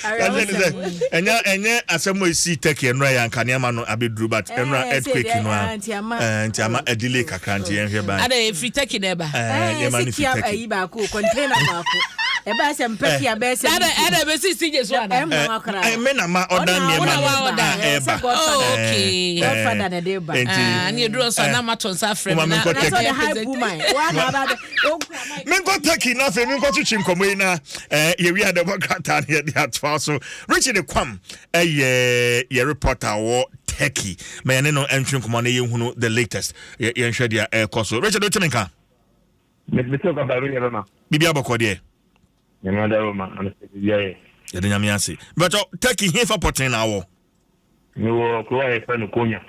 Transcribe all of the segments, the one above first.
Ɛnyɛ ne sɛ ɛnyɛ ɛnyɛ asɛm a esi Turkey ɛnura yɛ anka nneɛma no abɛduru, but ɛnura earthquake no a nti ama nti ama a delay kakra, nti yɛnhwɛ ban. Ada efiri Turkey na ɛba. Nneɛma no sɛ fi kia Turkey. Ayi baako, container baako ɛbaa sɛ mpɛ kia bɛyɛ sɛ Ada ɛda ebesi CJ so ana? Ɛmma wa koraa. Me na ma ɔda Ɔna nneɛma Ɔna no wa ɔda. a ɛba. Sɛ Godfather. Oh, okay. Godfather na ɛde ba. Nti Ah, ne eduro nso anam ato nsa afrɛ Woma me na menkɔ Na sɛ Turkey. ɔde hype woman wa na aba bɛ okura mic. Menkɔ Turkey na afei menkɔ twetwe nkɔmmɔ yi na yɛwie adɛbɔ krataa no yɛde atoa so. Richard Kwam ɛyɛ yɛ reporter wɔ Turkey, ma yɛne no ɛntwe nkɔmmɔ na yɛhunu the latest. Yɛnhwɛ deɛ ɛrekɔ so. Richard, wotumi nka? Mete wo kasa, meyɛ bɛma. Biribi abɔkɔ deɛ? Nyame adaro ma ano sɛ biribiara yɛ. Yɛde Nyame ase. Bɛtɔ Turkey hefa pɔten na awɔ? Mewɔ kuro a yɛfrɛ no Konya.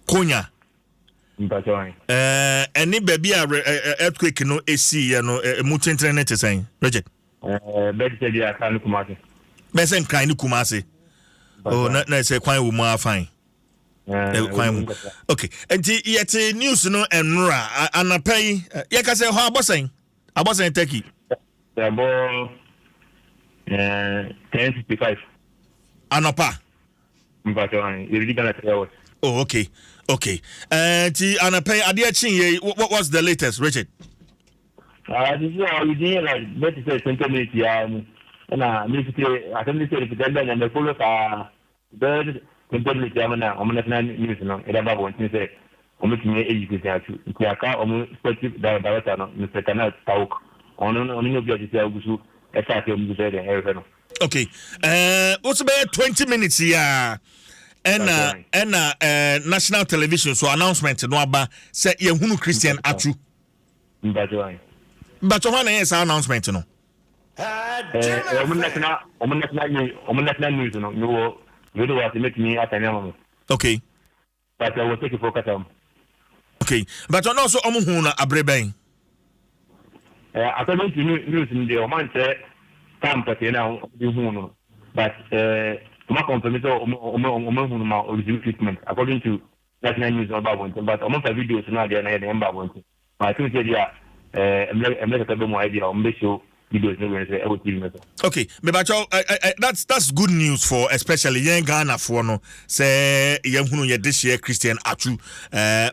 Konya? Mpakyɛ. Ɛne baabi a earthquake no ɛsiiɛ no, mu tentene ne te sɛn, Richard? Bɛte sɛ bi Akra ne Kumase. Bɛɛ sɛ Nkran ne Kumase. Oh, na sɛ kwan wɔ mu afan kwan mu. Okay, nti yɛte news no ɛnora anapa yi, yɛka sɛ hɔ abɔsɛn abɔsɛn Turkey? Yɛbɔ 10:55. Anɔpa? Mpakyɛ, yɛredi Ghana 3 hours. Oh, okay. Nti anapa yi adeɛ kye yɛ, what's the latest, Richard? Sisi a within like bɛte sɛ 20 minutes ya mu ɛna mefite asɛm ne sɛ mfite ɛndɛ na mɛfollow saa bɛyɛ 20 minutes ya mu na ɔmo national news no ɛde aba abɔnten sɛ ɔmo tumi ayi Christian Atsu, nti aka ɔmo sportive director no, Mr Taner Tavuk. Ɔno no, ɔno ne obi a sisi a ogu so ɛhyɛ ase, ɔmo gu so ɛdɛ ɛrehwɛ no. Okay, woso bɛyɛ 20 minutes yi a ɛna national television so announcement no aba sɛ yɛhunu Christian Atsu. Mpakyɛ. Mpakyɛ, hɔ na yɛ saa announcement no? Ɔmo national news no, mewɔ radio wa se mɛtumi asane ama mo. But ɛwɔ Turkeyfoɔ kasa mu. Okay, but ɔno nso ɔmo hu no abere bɛn? According to news no deɛ, ɔmo ankyerɛ time pɔtee na ɔmo de hu no, but ɔmo akɔnfɛmi sɛ ɔmo ehu no ma ɔreceive treatment according to national news na ɔba abɔnten, but ɔmo fa videos no adeɛ na yɛ de ɛmba abɔnten. But I think sɛ bi a mmerɛ kakra bɛ mu ayɛ bi a ɔmo bɛ show videos no wei sɛ ɛwɔ TV no so. Okay, mebakyɛw, that's good news for especially yɛn Ghanafoɔ no sɛ yɛhunu yɛde hyɛ Christian Atsu,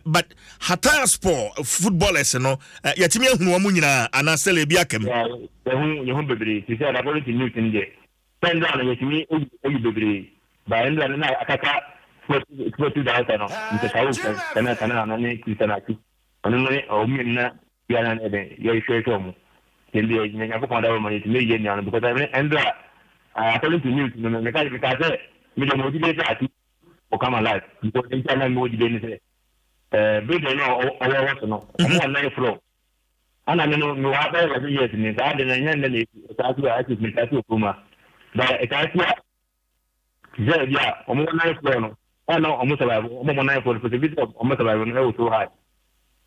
but Hatayspor footballers no, yɛtumi ahunu wɔn nyinaa anaasɛ ebi aka mu? Yɛhu bebree ti sɛ according to news no deɛ, sɛ ndra no yɛtumi eyi bebree ba ndra no na akaka sportive director no, Mr Tavuk Kana no ne Christian Atsu, ɔno no ne ɔmo mmienu na biara na ɛdɛ yɛhwehwɛ ɔmo. Nti deɛ Nyankopɔn da ma yɛtumi eyi nua no because ɛmɛ ndra, according to news no, meka sɛ mede mo gyide sɛ Atsu will come alive, because nti a na mo gyide ne sɛ building no ɔwɔ hɔ so no, ɔmo wɔ nine floor, ana me no mewɔ abɛyɛ 11 years ni saa de na ɛnyɛ nnɛ na esi ɛtaa si a ɛsi mi taa si okurum a, but ɛtaa si a sɛ bi a ɔmo wɔ nine floor no, ɛna ɔmo survive. Ɔmo nine floor no, possibility of ɔmo survive no ɛwɔ so high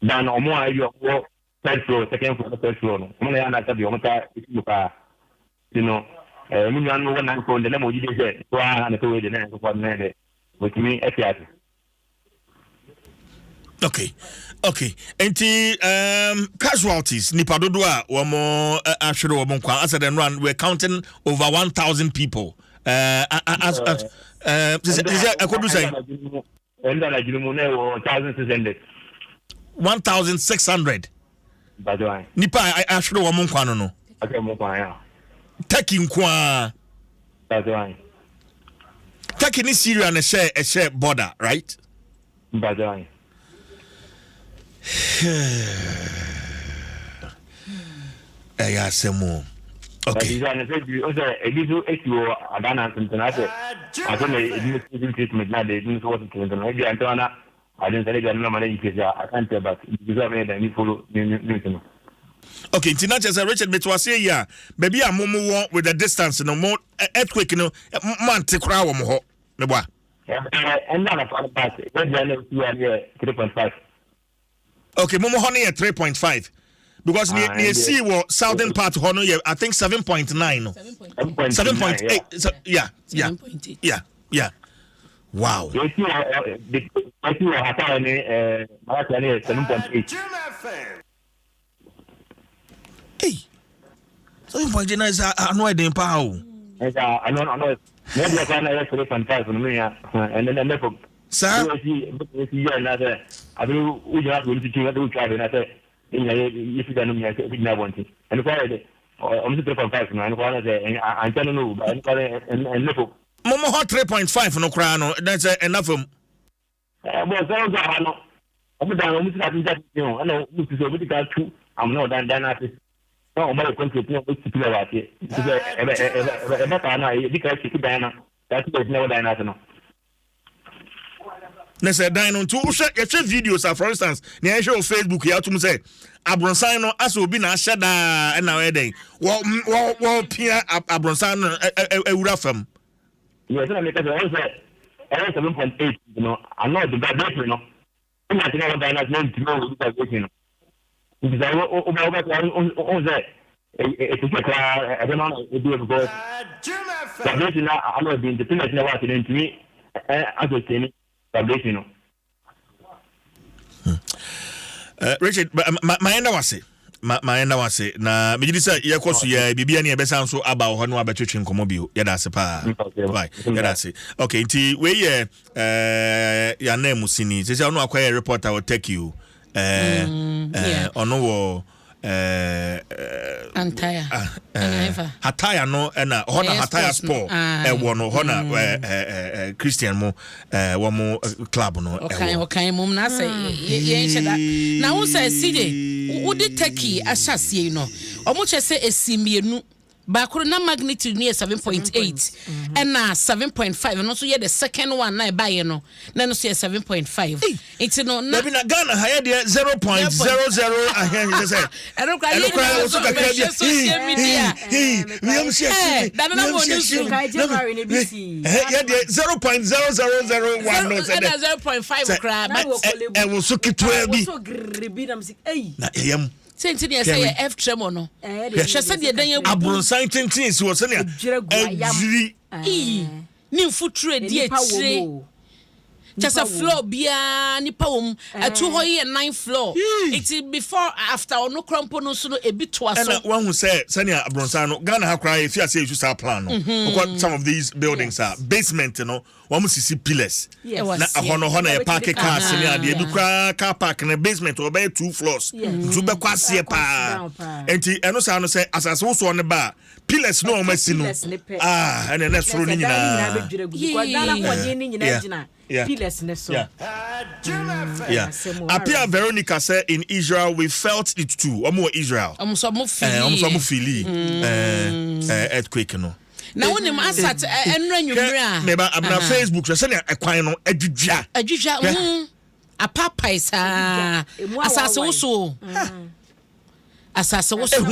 than ɔmo a ebi ɔmo wɔ third floor, second floor, third floor no. Ɔmo na yɛ anasa bi ɔmo ta esi mu paa ti no, ɛɛ mo nua no wɔ nine floor no de, na mo gyi de sɛ so a na sɛ wei de na yɛn nkɔfɔ no yɛ dɛ wɔtumi ɛte ase. Okay, nti casualties, nipa dodoɔ a wɔn ahwere wɔn nkwa asɛ dɛ no, we're counting over 1,000 people as sɛ ɛkɔdu sɛn? Ɛnda anadwo mu na ɛwɔ 1,600. 1,600 nipa a ahwere wɔn nkwa no? Ahwere wɔn nkwa ya. Turkey nko ara? Turkey ne Syria na ɛhyɛ border, right? Mpakyɛ. Ɛyɛ asɛm o. Okay. Ɛbi sɛ bi sɛ ebi nso esi wɔ Adana ntenten asɛ asɛ na ebi nso treatment na de ebi nso wɔ tenten no, ebi a ntɛm na ade nsa ebi a nana yi kesi a aka ntɛ, but ebi nso a meyɛ dan ni follow ne news no. Okay, nti na kyerɛ sɛ, Richard, meto aseɛ yi a, baabi a mo wɔ with the distance no, mo earthquake no mo ante koraa wɔ mo hɔ, meboa? Ɛnna na fa no but ɛbi a na esi wa yɛ 3.5. Okay, mo hɔ no yɛ 3.5, because ne esi wɔ southern part hɔ no yɛ, I think, 7.9 no, 7.8. Yeah, wow. Esi wɔ Hatay ne Malatya ne yɛ 7.8. Hey, 7.9 sɛ ano ɛden paa o. Ɛnsa ano ano na ɛdeɛ koraa na ɛyɛ 3.5 no me nua ɛnɛ ɛnɛ fam. Saa. Ɛsi ɛsi yɛ na sɛ afei wogyina so wɔn titi na sɛ wotwa ahwɛ na sɛ ɛnyina yɛ yɛsi dan no mu nyina sɛ ɛgyina abɔnten ɛno koraa yɛ dɛ ɔmo sɛ 3.5 no ɛno koraa na sɛ ankyɛ no no ba ɛno koraa ɛnɛ fam. Mo mo hɔ 3.5 no koraa no na sɛ ɛna fam. Ɛbɔ sɛ ɔsɛ ha no ɔmo dan ɔmo si ase nkyɛn o ɛna ɔmo si sɛ ɔmo ti ka tu amuna ɔdan dan n'ase na ɔmo ayɛ concrete na ɔmo si pillar wɔ aseɛ nti sɛ ɛbɛ ɛbɛ ɛbɛ ɛbɛ saa na ebi ka si dan na saa pillar si na ɛwɔ dan n'ase no. Na sɛ dan no nti wohwɛ yɛhwɛ videos a, for instance, nea yɛhwɛ wɔ Facebook yɛ atum sɛ abronsan no asɛ obi na ahyɛ daa ɛna ɔyɛ dɛn wɔ wɔ wɔpia abronsan no awura fam. Yɛ sɛ na meka sɛ ɔn sɛ ɛyɛ 7.8 no ano ɔde vibration no ɛna ase na ɛwɔ dan n'ase na ntumi ɔwɔ vibration no nti sɛ wobɛ wobɛ ɔn sɛ ɛsɛ koraa ɛbɛma no ebi because vibration na ano ɔde nti pillars na ɛwɔ ase no ntumi ɛ asɔsɛni vibration no. Richard, ma ma yɛnda wase, ma ma yɛnda wase na megye di sɛ yɛkɔ so yɛ biribi ne yɛbɛsan so aba wɔ hɔ no abɛtwetwe nkɔmmɔ bio. Yɛda ase paa. Bye, yɛda ase. Okay, nti wei yɛ yɛanan mu sini sɛ sɛ ɔno akɔyɛ reporter wɔ Turkey o. Ɔno wɔ Antaya. Ah, Hataya no ɛna hɔ na Hataya Sport ɛwɔ no hɔ na Christian mo wɔn mo club no ɛwɔ. Ɔkan mom na sɛ yɛn hyɛ da na wo sɛ side wode Turkey ahyɛ aseɛ yi no, ɔmo kyerɛ sɛ esi mmienu baako na magnitude no yɛ 7.8 ɛna 7.5 ɛno nso yɛ the second one na ɛbaeɛ no na ɛno nso yɛ 7.5 nti no na Dabi, na Ghana ha yɛ deɛ 0.00 ahɛn sɛ sɛ ɛno koraa ɛno yɛ koraa nyinaa woso nso kakra bi bɛhwɛ social media. Miam si Eh, dada na mo ni su. Nkae January na ebi si. Yɛ deɛ 0.0001 no sɛ ɛna dɛ 0.5 sɛ koraa Na but wɔ Korle Bu. ɛwo so ketewa bi. Ɛwo so grrr bi nam si eyi. Na ɛyɛ mu sɛ nti ne ɛsɛ yɛ F tremor no. Ɛyɛ de hwɛ sɛdeɛ dan abubu. Abrɔnsan tenten si wɔ sɛnea Edwira gu ayam. adwiri. Ii, ne mfuturo edi Nipa wɔ akyire mu o. kyɛ sɛ Nipa wɔ mu. Floor biara nipa wɔ mu ɛtu hɔ yi yɛ nine floor nti before after ɔno kora mpo no nso no ebi toa so. Ɛna wahu sɛ sɛnea abrɔnsan no, Ghana ha koraa yɛfi ase yɛsu saa plan no. Wokɔ some of these buildings a basement no wɔn sisi pillars Ɛwɔ na aseɛ. ɛhɔ no hɔ na yɛ park cars ne adeɛ bi koraa. Car park no basement wɔbɛyɛ two floors nti wobɛkɔ aseɛ Akɔ paa. down paa. Nti ɛno saa no sɛ asase wosoɔ no ba a, pillars no a wɔn asi no Pillars ne pɛ. Ah, ɛna ɛna soro no nyinaa nyinaa bɛdwira gu because dan ahoɔden no nyinaa gyina pillars ne so. Yeah. Apia Veronica said in Israel we felt it too. Ɔmo wɔ Israel. Ɔmo nso ɔmo Eh, ɔmo nso ɔmo feel. Feel earthquake no. Na wonim asat ɛnura nwummerɛ a Meba abena Facebook hwɛ sɛnea ɛkwan no adwidwa. Adwidwa. Hwɛ. Apapae saa. Emu asase awawae. woso asase woso. Ehu.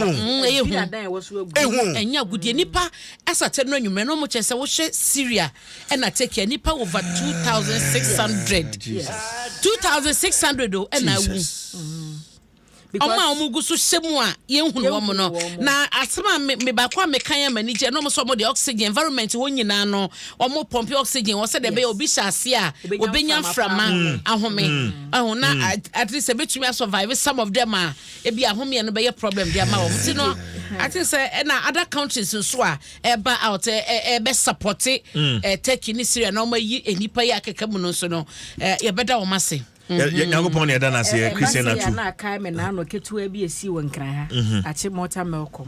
Ɛyɛ Dwira hu. dan a ɛwɔ so agu. Ehu. Ɛnyɛ agudie nipa asate no anwummerɛ na ɔmo kyerɛ sɛ wohyɛ Syria ɛna Turkey a, nipa over 2600, 2600 o ɛna awu. Jesus. Because Ɔmo a ɔmo gu so hyɛ mu a yɛnhunu wɔn no Yɛnhunu wɔn. Na asɛm a me baako a meka yɛ m'ani gye na ɔmo sɛ ɔmo de oxygen environment hɔ nyinaa no ɔmo pump oxygen wɔ sɛ de ɛbɛyɛ obi hyɛ ase a Obenya obenya mframa mframa ahome ɛho na at least ebetumi asurvive some of them a ebi ahomeɛ no bɛyɛ problem de ama wɔn ti no. I think sɛ ɛna other countries nso a ɛba out ɛ ɛ ɛbɛ support Turkey ne Syria na ɔmo ayi nipa yi akeka mu no nso no yɛbɛda wɔn ase. Nyankopɔn ne ɛda no ase yɛ Christian Ɛba sɛ atu. yɛ na akae me naano ketewa bi esi wɔ Nkran ha Achimota Melcom.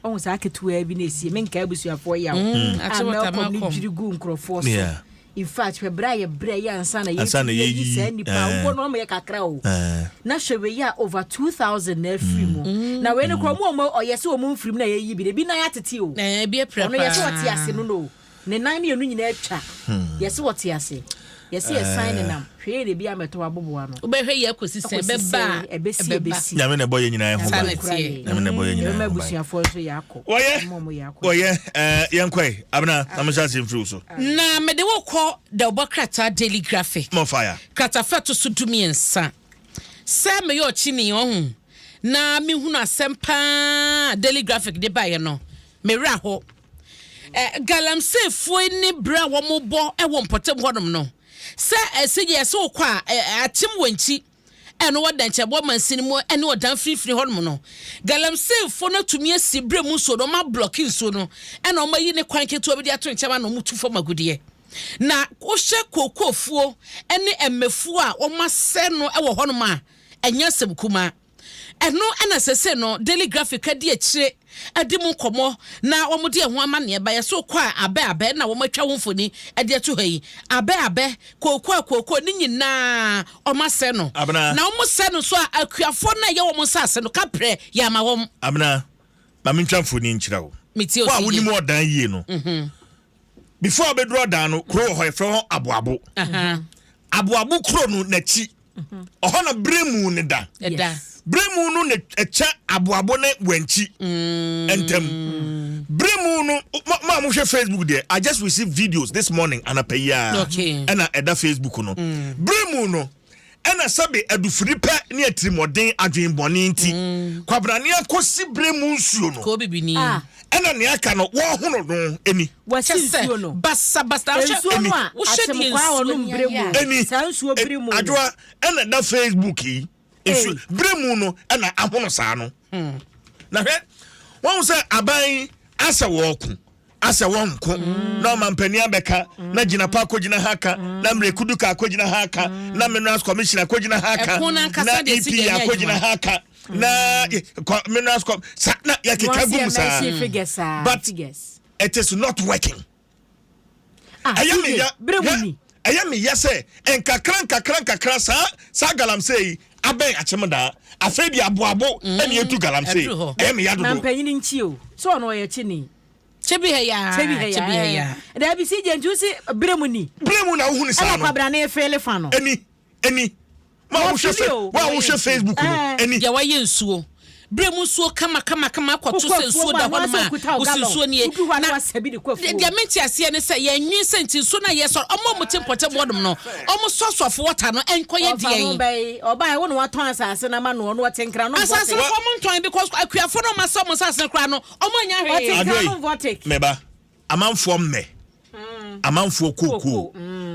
Ɔhu saa ketewa bi na esi menka abusuafoɔ yaw a Akye Mɔta Melcom ne Melcom. dwiri gu nkurɔfoɔ so. In fact, hwɛ berɛ a yɛbrɛ yɛ ansa na Ansa na yɛtumi ayi yɛyi, saa nnipa a wobɔ no ɔmo yɛ kakra o. Na hwɛ wei a over 2000 na afiri mu na wei no korɔ ɔmo a ɔmo ɔyɛ sɛ ɔmo mfiri mu na yɛyi bi na ebi nan atete o. Ɛɛ ebi apira Ɔno yɛ sɛ ɔte ase paa. no ne nan mmienu nyinaa atwa. Yɛsɛ wɔte ase, yɛsɛ yɛsan ne nam hwɛ yɛ na ebi amɛtɔ aboboa no. Wobɛhwɛ yɛ akɔsi sɛ Akɔsi ɛbɛba sɛ a ɛbɛsi ɛbɛba. ɛbɛsi. Nyame na ɛbɔ yɛ nyinaa ho Saa ban. na ɛteɛ. Nyame na ɛbɔ yɛ nyinaa Yɛbɛma ho ban. abusuafoɔ nso yɛ akɔ. Wɔyɛ Ɔmo a ɔmo yɛ akɔ. Wɔyɛ yɛnkɔe abena na mehyɛ ase mfiri wo so. Na mede wo kɔ dawubɔ krataa Daily Graphic. More fire. Kratafa to so 13 sɛ meyɛ ɔkyini ɔho na mehunu asɛm paa Daily Graphic de baeɛ no mewerɛ hɔ galamseyfoɔ ne berɛ a wɔmobɔ wɔ mpɔtam hɔnom no sɛ ɛsɛ yɛ sɛ wokɔ a akyem wɔ nkyi. Ɛno wɔ Dɛnkyɛboɔ mansini mu ne Ɔdan mfinimfini hɔnom no, galamseyfoɔ no atumi asi berɛ mu nsuo no, wɔablɔke nsuo no ɛna wɔayi ne kwan ketewa bi de ato nkyɛn ma na wɔtu fam agudeɛ. Na wohwɛ kookoofuo ne mmɛfuo a wɔasɛe no wɔ hɔnom a, ɛnyɛ asɛm kumaa. Ɛno na seesei no Daily Graphic adi akyire adi mu nkɔmmɔ na wɔde ɛho amanneɛ ba. Yɛse wokɔ a abɛ abɛ na wɔatwa ho mfoni de ato ha yi. Abɛ abɛ, kooko a kooko, ne nyinaa wɔasɛe no. Abena. Na wɔsɛe no nso a, akuafoɔ no a ɛyɛ wɔn nsase no, kaprɛ yɛ ama wɔn. Abena, ma mentwa mfoni nkyerɛ wo. Metie Wo a o, wonim CJ. ɔdan yie no, before wobɛduru ɔdan no, kuro wɔ hɔ, yɛfrɛ hɔ Aboabo. Aboabo kuro no n'akyi, ɔhɔ na Beremu no da. Ɛda. Beremu no na ɛkyɛ Aboabo ne Wankyi ntam. Beremu no, mo a mohwɛ Facebook deɛ, I just received videos this morning anapa yi ara. Ɛna ɛda Facebook no. Beremu no, ɛna sɛbe adufudi pɛ ne atirimɔden adwenbɔne nti, mm. kwabrane akɔsi berɛ mu nsuo no. Kɔ bibini. Ah. Ɛna nea aka no wɔhono no ani. Wɔsi nsuo no. Basabasa. Nsuo no a akyemkwa a ɔnom berɛ mu. Ani. Saa nsuo bere mu. Adwoa ɛna da Facebook yi. Nsuo berɛ mu no ɛna ahono saa no. Hmm. Na hwɛ wɔn sɛ aban asɛ wɔɔko. asɛ wɔnko mm. na ɔmampanin abɛka mm. na gyinapa akɔgyina ha ka mm. na mmerɛkudu ka akɔgyina ha ka na minerals commission akɔgyina ha ka na epa akɔgyina ha ka na minerals com sa na yɛkeka gu mu saa, but it is not working. Ah, ɛyɛ me ya, ɛyɛ me ya sɛ nkakra nkakra nkakra saa saa galamsey yi abɛn akyem daa, afei de aboabo ɛna etu galamsey. Ɛyɛ me ya dodo. Na mpanyin nkyi o, sɛ ɔno ɔyɛ kyini. Kyebi ha ya. Kyebi ha ya. Kyebi ha ya. Dabi si gye nti si bere mu ni. Bere mu na wohu ne saa no. Ɛna kwabra ne efele fa no. Eni eni. Ma wohwɛ fe wa wohwɛ Facebook no eni. Deɛ wayɛ nsuo. Bere mu nsuo kama kama kama akɔto sɛ nsuo da hɔ nom a wosi nsuo nie. Na deɛ mente aseɛ ne sɛ yɛnwen sɛ nti nsuo no a yɛsɔ ɔmo a ɔmo te mpɔtam hɔ nom no ɔmo sɔsɔfo wɔta no ɛnkɔyɛ deɛn. Ɔbaa wo na watɔn asase no ama no, ɔno ɔte nkra no. Asase no kɔ ɔmo ntɔn because akuafoɔ no ɔmo asɛ ɔmo asase no koraa no Ɔmo anya hwee. Ɔte nka no vortic. Meba. Amanfoɔ mmɛ. Amanfoɔ kookoo.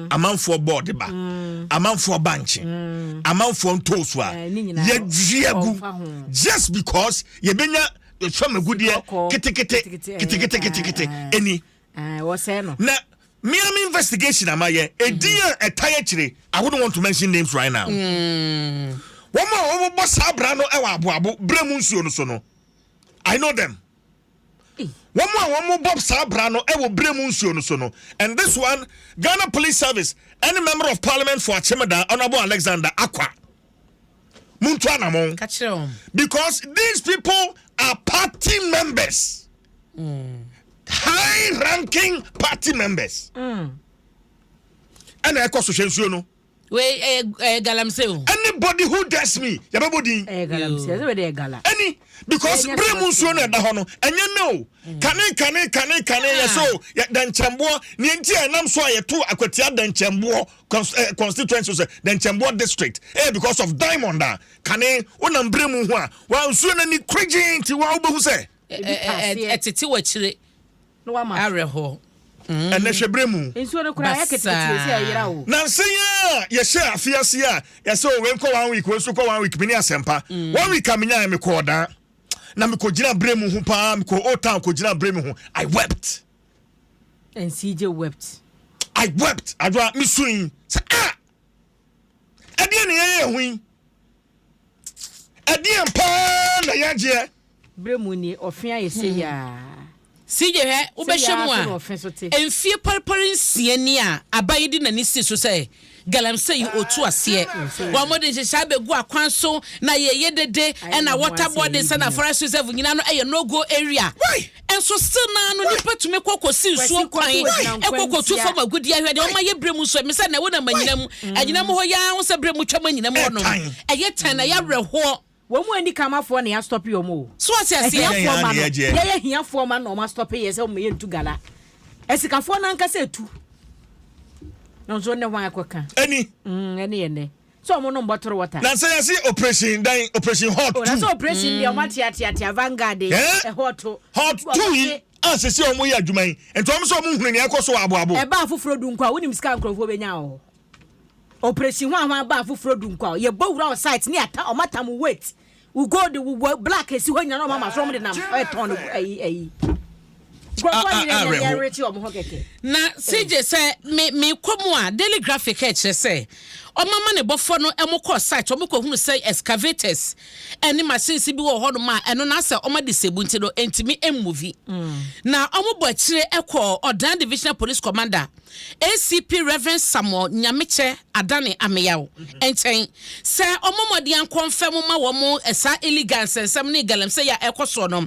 Amanfoɔ bɔɔde ba. Amanfoɔ bankye. Amanfoɔ ntoosu a yɛdua gu just because yɛbɛnya fam agudeɛ ketekete ketekete ketekete ɛni. Na Miami investigation a mayɛ, edin a ɛtae akyire, I wouldn't want to mention names right now. Wɔn a wɔbɔ saa bra no wɔ aboabo berɛ mu nsuo no so no, I know them. Wɔn a wɔn bɔ saa bra no wɔ bere mu nsuo no so no, and this one, Ghana Police Service ɛne Member of Parliament for Akyemeda, Honourable Alexander Akwa. Muntu anamon. Because these people are party members. High ranking party members. Ɛna ɛkɔ so hwɛ nsuo no. Wei ɛyɛ ɛyɛ galamsey o. Anybody who dares me, yɛbɛbɔ din. Ɛyɛ galamsey, ɛsɛ wei de ɛyɛ gala. Ɛni because bere mu nsuo no ɛda hɔ no, ɛnyɛ ne o. Kane kane kane kane yɛ so yɛ dɛnkyɛnboɔ. Nea nti a ɛnam so a yɛto akwatia dɛnkyɛnboɔ constituency sɛ dɛnkyɛnboɔ district ɛyɛ because of diamond a kane wonam bere mu ho a wa nsuo no ani korigyen nti wa wobɛhu sɛ. Ɛtete wɔ akyire. Na wama. Awerɛhoɔ. Ɛnɛ hwɛ berɛ mu. Nsuo no koraa ayɛ ketekete sɛ ɛyera o. Nansa yi a yɛhyɛ afe ase a yɛsɛ o wei nkɔ one week wei nso kɔ one week mene asɛmpa. One week a menyaeɛ mekɔɔ ɔdaa na mekɔgyina berɛ mu ho paa, mekɔɔ old town kɔgyina berɛ mu ho. I wept. And CJ wept. I wept. Adwoa mesui sɛ ah ɛdeɛ na yɛyɛ ho yi. Ɛdeɛn paa na yɛagyeɛ? Berɛ mu nie, ɔfe ayɛ sei aa. CJ hwɛ, wobɛhwɛ Sei mu aa a, so na ɔfe so te. mfie paripari nsia ni a aban yi de n'ani sii so sɛ galamsey yi ɔtu aseɛ. Wɔde nhyehyɛe abɛgu akwan so na yɛyɛ dede, Ayɛ ɛna ne ho water asɛ bodies yi ɛna bi. forest reserve nyinaa no ɛyɛ no go area. Why? Nso still naa no nipa tumi kɔ kɔsi Kwasi nsuo kɔto kwan ogyina ɛkɔ kɔtu nkwantia. fam agudeɛ ahwɛ deɛ wɔn ayɛ berɛ mu nso ɛmi sɛ na ɛwɔ nam anyina mu anyina mu hɔ yaa ho sɛ berɛ mu twam anyina mu hɔ nom Ɛtan. ɛyɛ tan na ɛyɛ awerɛhoɔ. Wɔn mu ani kamafoɔ na yɛastɔpe wɔn o. So ate aseɛ? Ahiafoɔ ma no. Yɛn Yɛyɛ ahiafoɔ ma no na wɔn astɔpe yɛ sɛ wɔn yɛ ntu gala. Asikafoɔ no ankasa etu. Nso ne hwan akɔka? Ɛni. Ɛne yɛ nɛ. Sɛ wɔn nom bottle water. Na sɛ yɛsi operation dan operation hot two. Na sɛ operation deɛ wɔn ate ate ate Vanguard Eh? ɛhɔ to. Hot two yi a sisi wɔn yɛ adwuma yi nti wɔn sɛ wɔn hunu nea ɛkɔ so wɔ aboabo. Ɛba afoforɔ du nko a wonim sika nkurɔfoɔ bɛnya wɔ hɔ. Operation ho ahoa ba afoforɔ du nkwa yɛbɔ wura wɔ site ne ata ɔmo atam weight wo gold wo black esi hɔ nyina na ɔmo ama so ɔmo de nam ɛtɔn no ɛyi ɛyi. Nkurɔfoɔ nyina yɛ yɛ rekye ɔmo ho kɛkɛ. Na CJ, sɛ me me kɔ mu a, Daily Graphic ɛkyerɛ sɛ ɔmama ne bɔfɔ no ɛmo kɔ site, ɔmo kɔ hunu sɛ excavators ɛne machines bi wɔ hɔnom a ɛno na asɛ ɔmo de sebu nti no ntumi move. Na ɔmo bɔ akyire ɛkɔ Ɔdan Divisional Police Commander, ACP Reverend Samuel Nyamekyɛ Adane Ameyaw nkyɛn sɛ ɔmo mɔden ankɔnfɛm ma wɔn ɛsa illegal nsɛnsɛm ne galamsey a ɛkɔ soɔ no.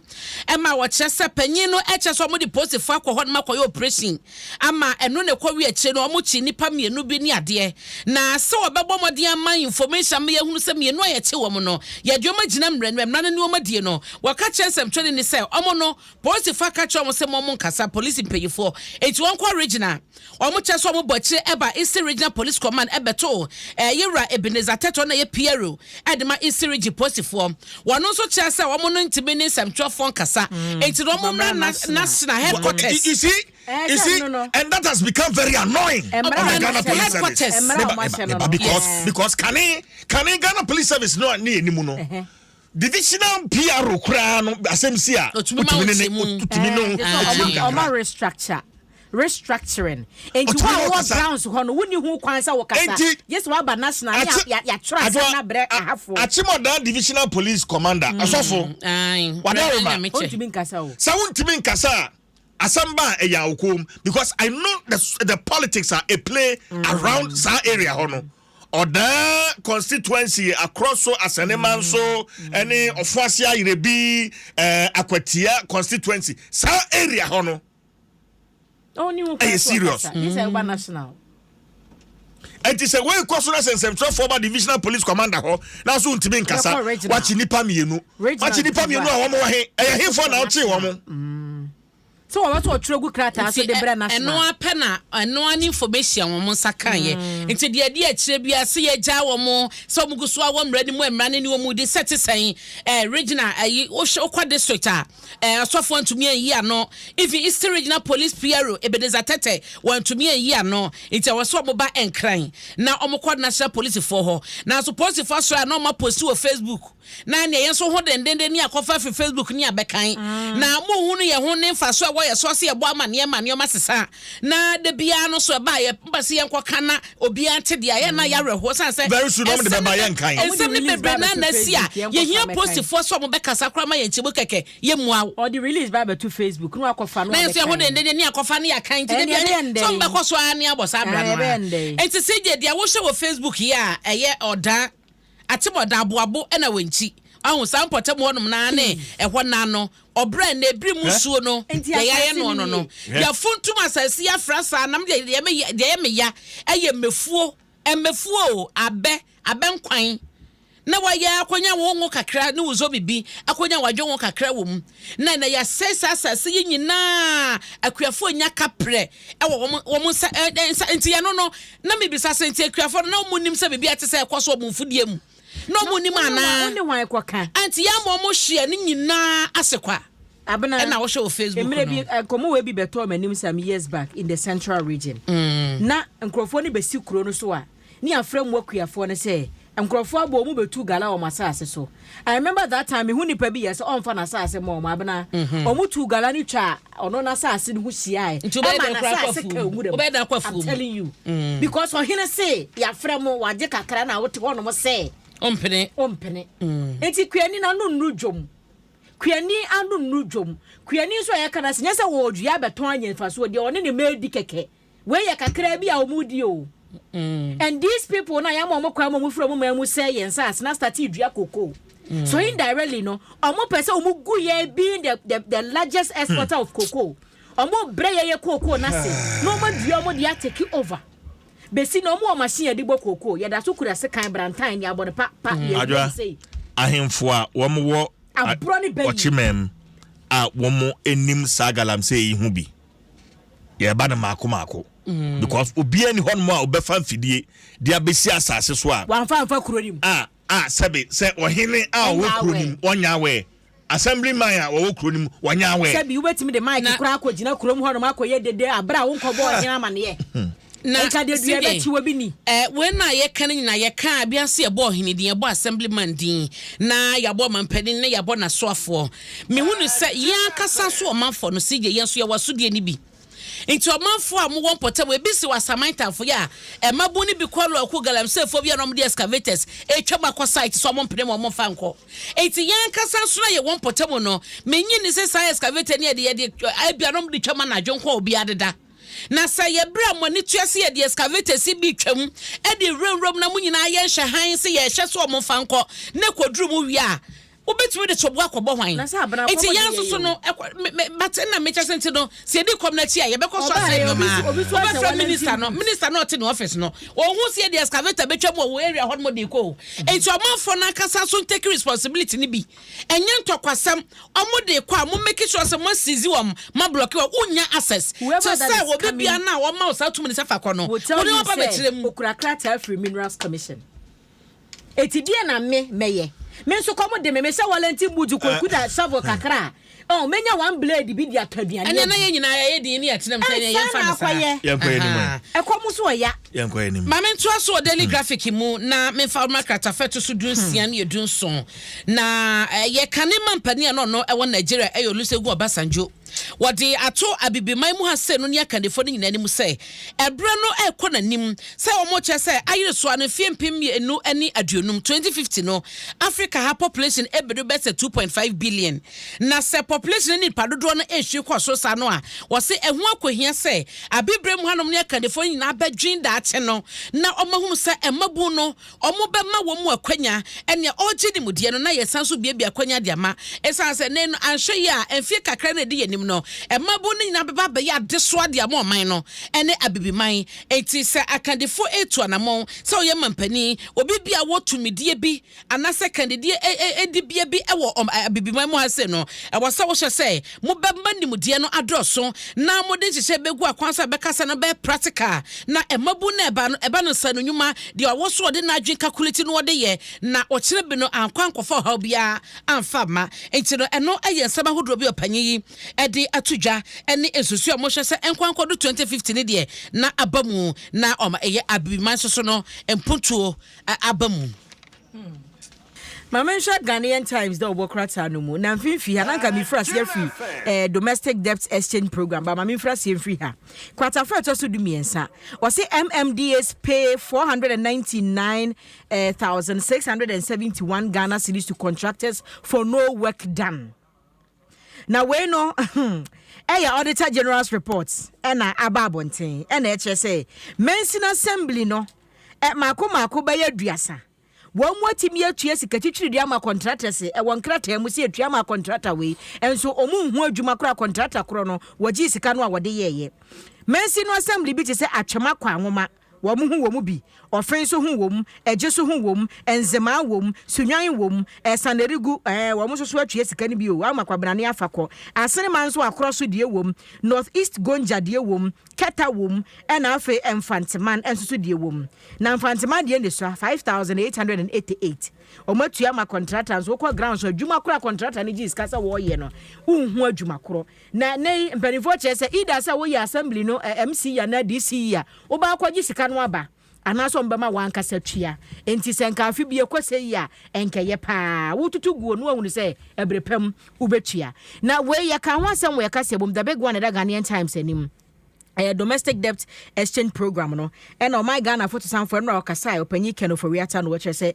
Ɛma wɔkyerɛ sɛ panyin no ɛkyɛ sɛ ɔmo de polisifoɔ akɔ hɔ nom akɔyɛ operation ama ɛno na ɛkɔ wi akyire no, ɔmo kyi nipa mmienu bi ne adeɛ. Na sɛ wɔbɛbɔ mmɔden ama information ama yɛhunu sɛ mmienu a yɛkye wɔn no, yɛde wɔn agyina mmerɛ no mmara no ne wɔn adie no, wɔka kyerɛ nsɛmtwerɛni ne sɛ ɔmo no polisifoɔ aka kyerɛ wɔn sɛ mo ɔmo nkasa polisi mpanyinfoɔ eti wɔn kɔ regional. Wɔn kyerɛ sɛ wɔn bɔ akyire ɛba Eastern Regional Police Command ɛbɛto yɛwura Ebenezer Tɛtɔ na yɛ PRO ɛde ma Eastern Region polisifoɔ. Wɔn nso kyerɛ sɛ wɔn no ntumi ne nsɛmtwerɛfoɔ nkasa, eti na wɔn mmra national headquarters. You see, you see, and that has become very annoying on the Ghana Police Service. Headquarters. Because kane Ghana Police Service no ne anim no, divisional PRO koraa no, asɛm si a, wotumi ne wotumi no. Ɔma restructuring nti wɔn wɔ grounds hɔ no, wonni ho kwan sɛ wɔkasa gye sɛ waba national ne yɛatwerɛ asɛm na brɛ ahafoɔ. Akyemɔdan Divisional Police Commander asɔfo wadaroma. Ɔntumi nkasa o. Sɛ wontumi nkasa a, asɛm ba a, ɛyɛ awokom because I know the politics are a play around saa area hɔ no, Ɔdaa constituency across so, Asɛnema nso ɛne Ɔfoase Ayerɛ Akwatia constituency, saa area hɔ no ɛyɛ serious. Ɛnti sɛ wei kɔ so na sɛ nsɛmtwerɛfoɔ ba divisional police commander hɔ na so ntumi nkasa, wakye nipa mmienu, wakye nipa mmienu a wɔn wɔ he, ɛyɛ hefoɔ na ɔkye wɔn? Sɛ wɔwɔ sɛ ɔtwerɛ gu krataa so de brɛ national. Ɛno apɛ na ɛno ani information wɔn nsa kan yɛ. Nti deɛ ɛdi akyire bi ase, yɛgya wɔn sɛ wɔn gu so a wɔn mmerɛ no mu, mmara no ne wɔn di sɛ te sɛn regional ɛyi, wohwɛ wokɔ district a, ɔsɔfoɔ ntumi anyi ano, even Eastern Regional Police PRO Ebenezer Tɛtɛ wɔntumi anyi ano. Nti ɛwɔ sɛ wɔn ba Nkran na wɔn kɔ national policefoɔ hɔ. Nanso polisifoɔ asɔre a na wɔn apost wɔ Facebook na nea yɛn nso ho dendenden ne akɔfa firi Facebook ne abɛkan na muhu no yɛn ho ne nfa so a wɔyɛ so ɔsɛ yɛbɔ ama nneɛma sesa na de biara no so ɛba yɛ mba sɛ yɛnkɔka na obiara nte deɛ yɛn na yɛawerɛhoɔ san sɛ Very soon, ɔmo de bɛba yɛn kan. Nsɛm ne bebree na si a yɛhia polisifoɔ sɛ ɔmo bɛkasa koraa ma yɛn nkyɛmu kɛkɛ yɛmmua wo. Ɔde release ba abɛto Facebook na wakɔfa no. Na yɛn nso yɛn ho dendenden ne akɔfa ne yɛakan nti de bia sɛ ɔmo bɛkɔ so ara ne abɔ saa abira no a. Nti sɛ gye deɛ wohyɛ wɔ Facebook yi a, ɛyɛ Ɔdan Atemɔda Aboabo ɛna wɔ nkyi ɔho saa mpɔtam hɔnom naa ne ɛhɔ naa no ɔbrɛ na ebiri mu suo no deɛ yɛayɛ no yɛfuntum asase yi afra saa nam. Deɛ yɛ me ya ɛyɛ mmefuo mmefuo o, abɛ nkwan na wayɛ akɔnya wo ngo kakra ne wo zo bibi akɔnya wadwo ngo kakra wɔ mu na yɛasɛe saa asase yi nyinaa. Akuafoɔ nya kaprɛ ɛwɔ wɔn nsa. Nti yɛno no na mebisa sɛ, nti akuafoɔ no na wɔn nim sɛ biribi ate sɛ ɛkɔ so wɔn mfudie mu na wɔn nim anaa? Wone wan kɔka? Nti yɛn ama wɔn hyia ne nyinaa ase kwa. Abena. Ɛna wɔhyɛ wɔ Facebook. Mmerɛ bi nkɔmmɔ wei bi bɛtɔɔ m'anim some years back in the Central Region. Na nkurɔfoɔ no bɛsi kuro no so a, ne afrɛ mu akuafoɔ no sɛ nkurɔfoɔ abɔ ɔmu bɛtu gala wɔ asase so. I remember that time mehu nipa bi yɛ sɛ ɔmfa n'asase ma ɔmo. Abena, ɔmo tu gala no twa ɔno n'asase no ho hyiae ɛma n'asase ka ɔmu dɛm. I'm telling you, because ɔhene se yɛafrɛ mo wagye kakra na wote hɔnom sɛ ɔmpene. Ɔmpene. Nti kuani na no nnuru dwom, kuani ano nnuru dwom. Kuani nso a yɛka no sɛ nyɛ sɛ wɔɔdua abɛtɔn anya mfasoɔ deɛ, ɔne ne mma edi kɛkɛ. Wei yɛ kakra bi a wɔn di o. And these people na yɛama wɔn kwan ma wɔn firi wɔn man mu sɛ yɛn nsa ase na start dua cocoa. So indirectly no, wɔn pɛ sɛ wɔn gu yɛn being the largest exporter of cocoa. Wɔn brɛ yɛ cocoa n'ase na wɔn adua wɔn de atake over. Besi na wɔn wɔ machine yɛde bɔ cocoa, yɛda so kura sekan brantan ne abɔ ne pa pa yɛ Adwa ahemfo a wɔn wɔ aborɔ ne bɛyi Ɔkyemɛm a wɔn anim saa galamsey yi ho bi, yɛba no maako maako because obiara ni hɔnom a ɔbɛfa mfidie de abɛsi asase so a wamfa nfa kuro nim. A sɛbe sɛ ɔhene a ɔwɔ kuro nim wɔnya awɛ, assembly man a wɔwɔ kuro nim wɔnya awɛ. Sɛbi, wobɛtumi de mic koraa akɔgyina kurom hɔnom akɔyɛ dede abere a wonkɔbɔ ɔhene amanneɛ. Na Nka deɛ dua CJ, bɛkye wɔ bi ni. Eh, wei na yɛka no nyinaa yɛka a bia sɛ yɛbɔ ɔhene din, yɛbɔ assemblyman din, na yɛabɔ ɔmampanin na yɛabɔ n'asoafoɔ. Mehu no sɛ yɛn ankasa nso ɔmanfoɔ no, CJ, yɛn nso yɛwɔ asodie no bi. Nti ɔmanfoɔ a mowɔ mpɔtam, ebi si wɔ Asaman Tamfo yɛ a, mmabun no bi kɔ lɔɔko galamseyfoɔ bi a na wɔde excavators retwam akɔ site sɛ wɔmpene ma wɔmfa nkɔ. Enti yɛn ankasa nso na yɛwɔ mpɔtam no, mennye nni sɛ saa excavator no yɛde yɛde ebia na wɔde twam anadwo nko a obiara deda. Na sɛ yɛ berɛ a mo ani tua sɛ yɛde excavators yi bi retwam de rewura nwura mu na mo nyinaa yɛnhyɛ hann sɛ yɛrehwɛ sɛ wɔmfa nkɔ na ɛkɔduru mo wie a, wobɛtumi de soboɔ akɔbɔ hwan? Na sɛ abena Nti kɔm de yɛn nso yɛ so yɛ no, o. ɛkɔ, me, me, but nna mekyɛ sɛ nti no, sɛ yɛdi kɔm no akyi a, yɛbɛkɔ so Ɔbaa asɛe yɛ, obi nneɛma. so obi so ahyɛ Wobɛfrɛ wellington minister no, boot. minister no a ɔte ne office no, ɔnhu sɛ yɛde excavator bɛtwam wɔ wo area hɔ nom de rekɔ o. Nti ɔmanfoɔ no ankasa nso ntake responsibility no bi. Ɛnyɛ ntɔkwasɛm, ɔmo de kɔ a mo make sure sɛ mo aseize wɔn, mo ablocke wɔn, wonnya access. Whoever Te that sɛ is obi coming bia no a wɔma wo saa tumi no sɛ fa kɔ no, will tell wode you wɔn ba sɛ bɛkyerɛ mu. okura krataa firi Minerals Commission. Eti deɛ na me mɛyɛ? Me nso kɔm de me, mehyɛ Wellington boot kɔkuta shovel kakra a, Oh, menya one blade bi de atɔ aduane Ɛnneɛ na adi. yɛn nyinaa yɛyɛ din ne yɛtena mu sɛ ɛnneɛ Ɛnsa yɛmfa na no saa. akɔyɛ. Yɛnkɔ yɛn anim ɛ. Ahaa. Ɛkɔm so ɔya. Yɛnkɔ yɛn anim. Ma mentoa so wɔ Daily Graphic mu na memfa mma kratafa ɛto so dunsia ne dunson. Na ɛyɛ kane mampanin a na ɔno ɛwɔ Nigeria ɛyɛ Olusegun Obasanjo. Wɔde ato Abibiman mu ha sei no ne akandifoɔ no nyinaa anim sɛ ɛberɛ no ɛrekɔ n'anim sɛ wɔkyerɛ sɛ ayere so a no mfeɛ 2050, 2050 no Africa ha population ɛbɛdu bɛyɛ sɛ 2.5 billion. Na sɛ population ne nipa dodoɔ no ɛrehwiri kɔ soro saa no a, wɔse ɛho akɔhia sɛ Abibirem hanom ne akandifoɔ no nyinaa bɛdwen daakye no na wɔahunu sɛ mmabun no wɔbɛma wɔn mu akwanya ɛnea ɔregye nimudeɛ no na yɛsan nso biabia akwanya de ama. Ɛsiane sɛ nnɛ no anhwɛ yie a mfeɛ kakra no a ɛdi yɛn anim no mmabun no nyinaa bɛba abɛyɛ adesoa de ama ɔman no ne Abibiman. Enti sɛ akandifoɔ retu anamɔn sɛ ɔyɛ mampanin, obi bi a ɔwɔ tumidie bi anaasɛ kandidie dibea bi wɔ Abibiman mu ha sei no, ɛwɔ sɛ wohyɛ sɛ mobɛma nimdeɛ no adɔɔso na mode nhyehyɛe bɛgu akwan so a ɛbɛkasa no bɛyɛ practical na mmabun no a ɛba no, ɛba no nsa no nnwuma, deɛ ɔwɔ so ɔde n'adwene calculate no ɔde yɛ na ɔkyena bi no ankɔ ankɔfa ɔhaw biara amfa amma. Nti no ɛno yɛ nsɛm ahodoɔ bi a ɔpanyin yi de ato dwa ne nsusuo a wɔhwɛ sɛ ɛnkɔ ankɔdo 2050 no deɛ na aba mu na ɔma ɛyɛ Abibiman nso so no mpuntuo aba mu. Ma menhwɛ Ghanaian Times dɛ ɔbɔ krataa no mu. Na mfimfii ha, na anka mefiri aseɛ afiri eh, Domestic Debt Exchange Program, ba ma memfiri aseɛ mfiri ha. Kratafa a ɛtɔ so 13, ɔse MMDAs pay 499,671 Ghana cedis to contractors for no work done. Na wei no ɛyɛ Auditor General's report ɛna aba abɔnten ɛna ɛkyerɛ sɛ Mansin Assembly no mmaako mmaako bɛyɛ 30 wɔn mu atumi atua sika titiri de ama contractors ɛwɔ nkrataa mu sɛ yɛtua ma contractor wei nso wɔn nhu adwuma koraa contractor korɔ no wɔgye sika no a wɔde yɛɛyɛ. Mansin no Assembly bi te sɛ Atwema Kwanwoma Wɔn ho wɔ mu bi, ɔfe nso ho wɔ mu, ɛgye so ho wɔ mu, nzemaa wɔ mu, sunwan wɔ mu, ɛsanerigu, ɛɛ, wɔn nso so atua sika no bi o, ama Kwabenane afa kɔ. Asenema nso akorɔ so deɛ wɔ mu, North East Gonja deɛ wɔ mu, Kɛta wɔ mu, ɛna afei Mfanteman nso so deɛ wɔ mu. Na Mfanteman deɛ ne sua, 5,888. Wɔn atua ama kɔntrata nso, wokɔ ground so adwuma korɔ a kɔntrata no gyee sika sɛ wɔreyɛ no, wonhu adwuma korɔ. Na nnɛ yi mpanimfoɔ kyerɛ sɛ either sɛ woyɛ assembly no MC anaa DCE a, wobɛ akɔgye sika no aba anaasɛ wɔbɛma w'ankasa tua. Enti sɛ nka afe bi ɛkɔ sɛ yi a, ɛnkɛyɛ paa. Wotutu guo no woahunu sɛ ɛbere pa mu wobɛtua. Na wei yɛka ho asɛm wɔ yɛn kaseɛbɔ mu, The Big One ɛda Ghanaian Times anim. Ɛyɛ Domestic Debt Exchange Program no ɛna ɔman Ghana fotosanfoɔ ɛno a ɔkasae ɔpanyin Ken Ofori-Atta no wɔkyerɛ sɛ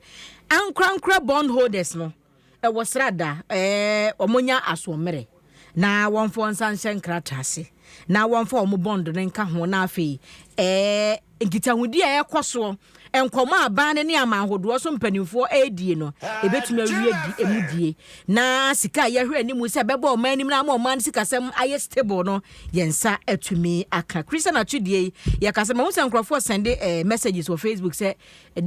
ankorankora bond holders no Ɛwɔ srada ɛɛ wɔn nya asoɔmmerɛ na wɔn fa wɔn nsa nhyɛ nkrataa ase na wɔn fa wɔn bond no nka ho na afei ɛɛ nkitahodi a ɛkɔ soɔ nkɔmɔ a aban no ne aman ahodoɔ so mpanimfoɔ ɛredie no ebetumi awie di emu die na sika a yɛhwɛ anim sɛ ɛbɛbɔ ɔman anim na ama ɔman no sikasɛm ayɛ stable no yɛn nsa atumi aka. Christian atwedie yi yɛkasa ma ho sɛ nkurɔfoɔ sɛnde ɛɛ messages wɔ Facebook sɛ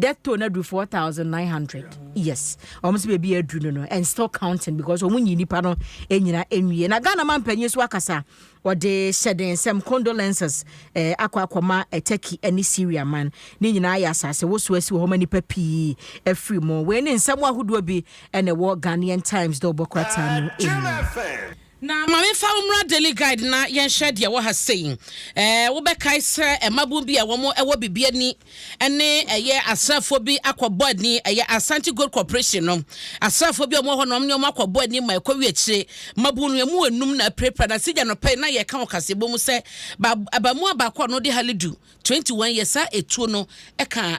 Death toll no aduru 4,900. Yes. Wɔn sɛ baabi aduru no no and still counting because wɔn nyi nipa no nyina nwie. Na Ghana man panyin so akasa wɔde hyɛ den nsɛm condolences eh, akɔ akɔma eh, Turkey ne Syria man. Ne nyinaa yɛ asase woso asi wɔ hɔ ma nipa pii afiri mu. Wei ne nsɛm ahodoɔ bi na ɛwɔ Ghanaian Times dɛ ɔbɔ krataa no mu. Na ma memfa wo mmra Daily Guide na yɛnhwɛ deɛ ɛwɔ ha sei. Ɛɛ, wobɛkae sɛ mmabun bi a wɔn wɔ biribi ani ne ɛyɛ asraafoɔ bi akɔbɔ ani, ɛyɛ Asante Gold Corporation no asraafoɔ bi a wɔn wɔ hɔ na wɔn ne wɔn akɔbɔ ani ma ɛkɔwie akyire. Mmabun no emu enum na apirapira na sigya nɔpɛ yi na yɛka wɔ kaseɛbɔ mu sɛ ba abaamua baako a ɔno de Halidu 21 years saa etuo no ka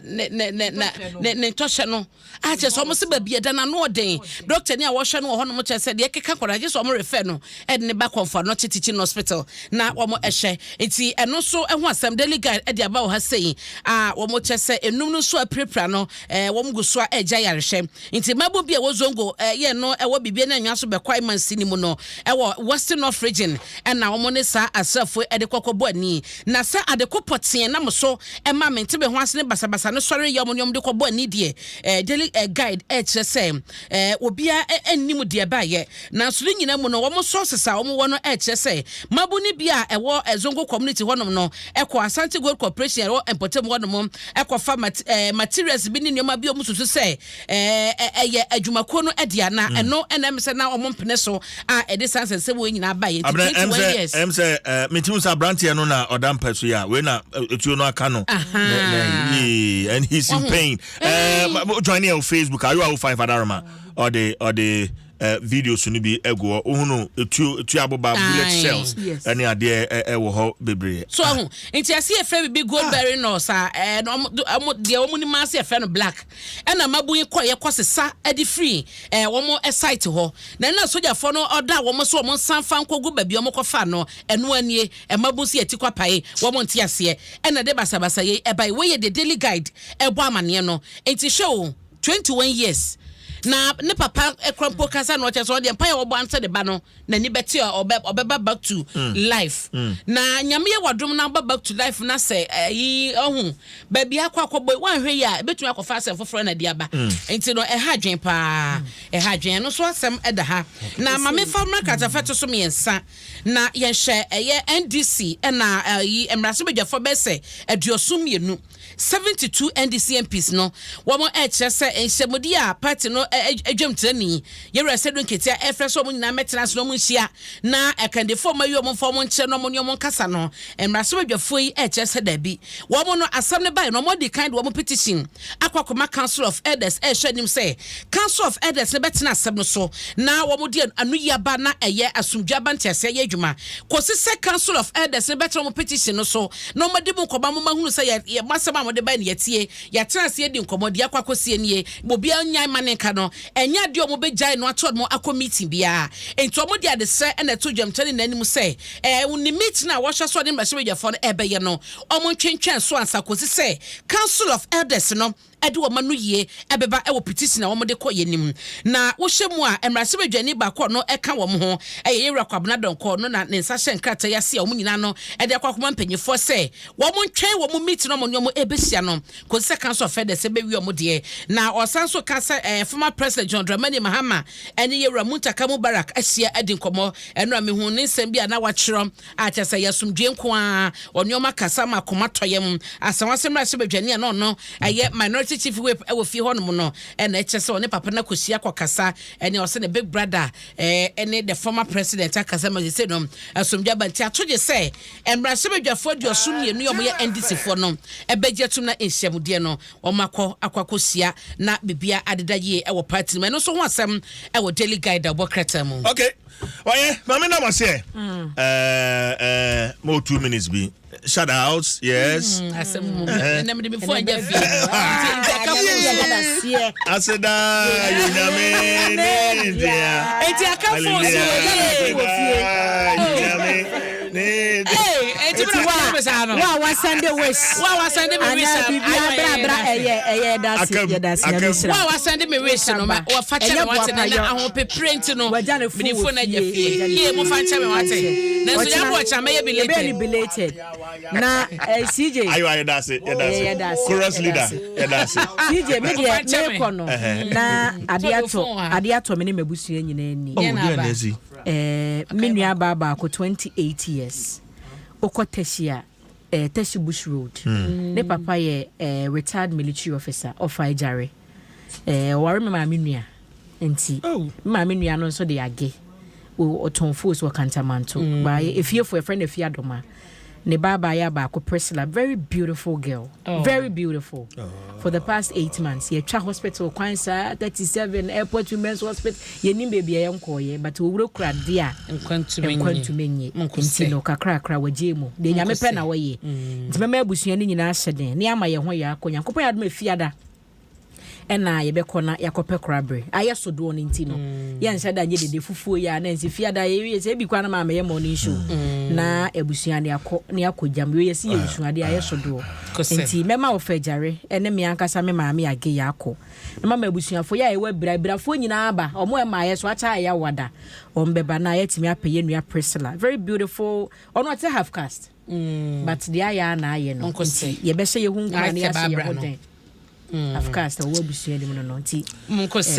ne ne ne ne ne ntɔhyɛ no a kyerɛ sɛ wɔn sɛ baabi ɛda no ano ɔden. Dɔkta ni a wɔhwɛ no wɔ hɔnom kyerɛ sɛ deɛ ɛkeka kɔ no agye sɛ wɔn refer no ɛde ne ba Komfo Anokye Teaching Hospital na wɔn ɛhwɛ. Nti ɛno nso ɛho asɛm Daily Guide ɛde aba wɔ ha sei a wɔn kyerɛ sɛ enum no nso apirapira no ɛɛ wɔn gu so a ɛregya yarehwɛ. Nti mmabun bi a ɛwɔ Zongo ɛyɛ no ɛwɔ biribi ne anwea so bɛkɔ Amansi no mu no ɛwɔ Western North Region ɛna wɔn ne saa asraafoɔ ɛde kɔkɔ bɔ ani. Na sɛ ade ko pɔtee nam so ma mente-me-ho-ase ne basabasa no sɔre yɛ wɔn ne wɔn de kɔbɔ ani deɛ, eh, Daily eh, Guide kyerɛ sɛ eh, obiara eh, nnim deɛ ɛbaeɛ. Nanso ne nyinaa mu no, wɔn sources a wɔwɔ no kyerɛ sɛ mmabun bi a ɛwɔ eh, Zongo community hɔnom no kɔ Asante Gold Corporation a ɛwɔ mpɔtam hɔnom kɔfa mat, eh, materials bi ne nneɛma bi a wɔsusu sɛ ɛyɛ adwumakuo no dea na mm. ɛno ɛna ɛm sɛ na wɔn mpene so a ɛde saa nsɛnsɛm wɔ nyinaa ba yɛ nti 21 years. Ɛm sɛ ɛɛ metimu sɛ aberanteɛ no na ɔda mpa so yi a wei na etuo no aka no and he's in pain. Ɛɛ join yɛn wɔ Facebook ayo awo five adaroma ɔde ɔde. Uh, videos no bi egu hɔ wohunu etuo etuo aboba bullet shells ɛne adeɛ ɛwɔ hɔ bebree. So ahu nti ɛsi efɛ bibi gold berry nurse a ɛɛ ɔmo deɛ ɔmo nim ase ɛfɛ no black. Ɛna mmabun yi kɔeɛ kɔsesa de firii ɛɛ wɔn site hɔ. Na ɛna sogyafoɔ no ɔda wɔn so wɔn nsa mfa nkɔgu baabi a wɔkɔfaa no. Ɛno ara nie, mmabun se yɛti kwapae, wɔn nte aseɛ. Ɛna ɛde basabasa yei ɛbae. Wei yɛ deɛ Daily Guide ɛbɔ amaneɛ no. Nti hwɛ o, 21 years na ne papa kora mpo kasa na ɔkyerɛ sɛ ɔdeɛ mpaeɛ a ɔbɔ ansa ne ba no n'ani bɛte a ɔbɛ ɔbɛba back to mm. life mm. na nyame yɛ wadom na ɔba back to life na sɛ ɛyi eh, ɔho baabi akɔ akɔbɔ wanhwɛ yi a ebetumi akɔfa asɛm foforɔ na de aba mm. nti no ɛha adwen paa ɛha adwen ɛno nso asɛm ɛda ha na maame fa mmra kratafa to so mmiɛnsa na yɛnhwɛ ɛyɛ NDC ɛna ɛyi mmarahyɛbadwafoɔ bɛsɛ 72. 72 NDC MPs no wɔn rekyerɛ sɛ nhyɛmudi a party no dwamtirani Yewura Sedu Nketia refrɛ sɛ wɔn nyinaa mmɛtena ase na wɔn nhyia na akandifoɔ a wɔayi wɔn mfa wɔn nkyerɛ na wɔn ne wɔn nkasa no, mmarahyɛbadwafoɔ yi rekyerɛ sɛ daabi. Wɔn no asɛm no bae no wɔn adi kan de wɔn petition akɔ akɔma Council of Elders rehwɛ anim sɛ Council of Elders no bɛtena asɛm no so na wɔn de anoyi aba na ɛyɛ asomdwoe aba nteaseɛ ayɛ adwuma kɔsi sɛ Council of Elders no bɛtena wɔn petition no so na wɔadi mu nkɔmmɔ ama moahunu sɛ yɛ, yɛ, mo asɛm a mode bae no yɛatie, yɛatena ase adi nkɔmmɔ, deɛ akɔ akɔsie nie, ma obiara nnyae ma ne nka no, ɛnyɛ adeɛ a wɔbɛgyae no ato wɔn akɔ meeting biara. Enti wɔde adesrɛ na ɛto dwamkyerɛ no nyinaa anim sɛ, ɛɛ, ne meeting a wɔhyɛ sɛ ɔne mmarahyɛbadwafoɔ no rebɛyɛ no, wɔntwentwɛn so ansa kɔsi sɛ Council of Elders no de wɔn anoyie bɛba wɔ petition a wɔde kɔeɛ no mu. Na wohyɛ mu a, mmarahyɛbadwani baako a ɔno ka wɔn ho yɛ Yɛwura Kwabena Donkor, ɔno na ne nsa hyɛ nkrataa yi ase a wɔn nyinaa no de akɔ akɔma mpanimfoɔ sɛ wɔntwɛn wɔn meeting a wɔne wɔn rebɛhyia no kɔsi sɛ Council of Elders bɛwie wɔn deɛ. Na ɔsan nso ka sɛ eh, former President John Dramani Mahama ne Yɛwura Muntaka Mubarak ahyia adi nkɔmmɔ. Ɛno a mehuu ne nsɛm bi a na watwerɛ a kyerɛ sɛ ɛyɛ asomdwoeɛ nko ara, ɔne wɔn akasa ma akoma tɔ yam. Asawase mmarahyɛbadwani a na ɔno ɛyɛ Minority Chief Whip wɔ fie hɔnom no na ɛkyerɛ sɛ ɔne papa no akɔhyia akɔkasa, ɛne ɔsɛ ne big brother ɛne the former president akasa ma sese no asomdwoeɛ aba. Nti ato gye sɛ mmarahyɛbadwafoɔ 72 yi a wɔyɛ NDC foɔ no bɛgye atum na nhyiamudeɛ no wɔn akɔ akɔ akɔhyia na biribiara adeda yie wɔ party no mu. Ɛno nso ho asɛm wɔ Daily Guide a wɔbɔ krataa mu. Okay. Ɔyɛ maame nam aseɛ. Ɛɛ ɛɛ mo 2 minutes bi. Shout out, yes. Asɛm mu. Ɛnna mi de mi fo anya fi. Nti aka fo so. Aseda yɛ nyame ne dea. Nti aka fo so. Aseda yɛ nyame ne dea. Ee, eti mi na wa mi saa no. Wa wa send the wish. Wa wa send me wish. Ana bibi abra abra ɛyɛ ɛyɛ dasi yɛ dasi nyame sira. Wa wa send me wish no ma wa fa kyɛ me wate na na ahopepere nti no. Mi de fo na gya fie. Yie mo fa nkyɛ me wate. Na nso yɛ abɔ ɔkyerɛ mɛyɛ belated. Belated. Na eh, CJ. Ayo ayo dase yɛ dase. Chorus leader yɛ dase. CJ me deɛ mekɔ no na adeɛ atɔ adeɛ atɔ me ne m'abusua nyinaa ni. Oh, deɛ na esi. Eh, me nua baa baako 28 years. Okɔ Teshie a, eh, Teshie Bush Road. Ne papa yɛ eh, retired military officer, ɔfa agyare. Eh, ɔware me maame nua. Nti, me maame nua no nso de age. Ɔtɔn fos wɔ Kantamanto. Baayɛ efiefo yɛfrɛ no Efie Adoma. Ne ba abaayewa baako Priscilla, very beautiful girl. Oh. Very beautiful. For the past 8 months, yɛtwa hospital kwan saa 37 Airport Women's Hospital. Yɛnim baabi a yɛnkɔɔyɛ, but owura kura de a Nkwantumi nkwa ntumi nye. Nko Nti sɛ. no kakrakra wagye mu deɛ Nyame pɛ sɛ. na wɔyɛ. Nti mɛma abusua no nyinaa hyɛ den ne ama yɛn ho yɛ akɔ. Nyankopɔn yɛ adom, Efiada ɛna yɛbɛkɔ na yɛakɔpɛ korabere ayɛ sodoɔ no. Nti no yɛnhyɛ da nyɛ dede fufuo yi a na nsi Fiada yɛwie sɛ ebi kora no maamɛyɛ morning show na abusua ne akɔ ne akɔ gyam wie yɛsi yɛ nsuade ayɛ sodoɔ. Kɔsɛ. Nti mɛma wɔfɛ agyare ɛne me ankasa me maame age yɛ akɔ na mama abusuafoɔ yɛ a yɛwɔ abira abirafoɔ nyinaa aba. Ɔmo ɛma yɛ so akyɛ a yɛ awada ɔmo bɛba na yɛtumi apɛ yɛ nua Priscilla, very beautiful. Ɔno ɔte half caste, but deɛ ayɛ a na ayɛ no. Nkɔ sɛ. Nti yɛbɛhyɛ yɛ ho nkura Ayɛ ne sɛ yɛahyɛ yɛ Barbara ho no. den. Half caste a ɔwɔ abusua no mu no, nti Nkɔ sɛ.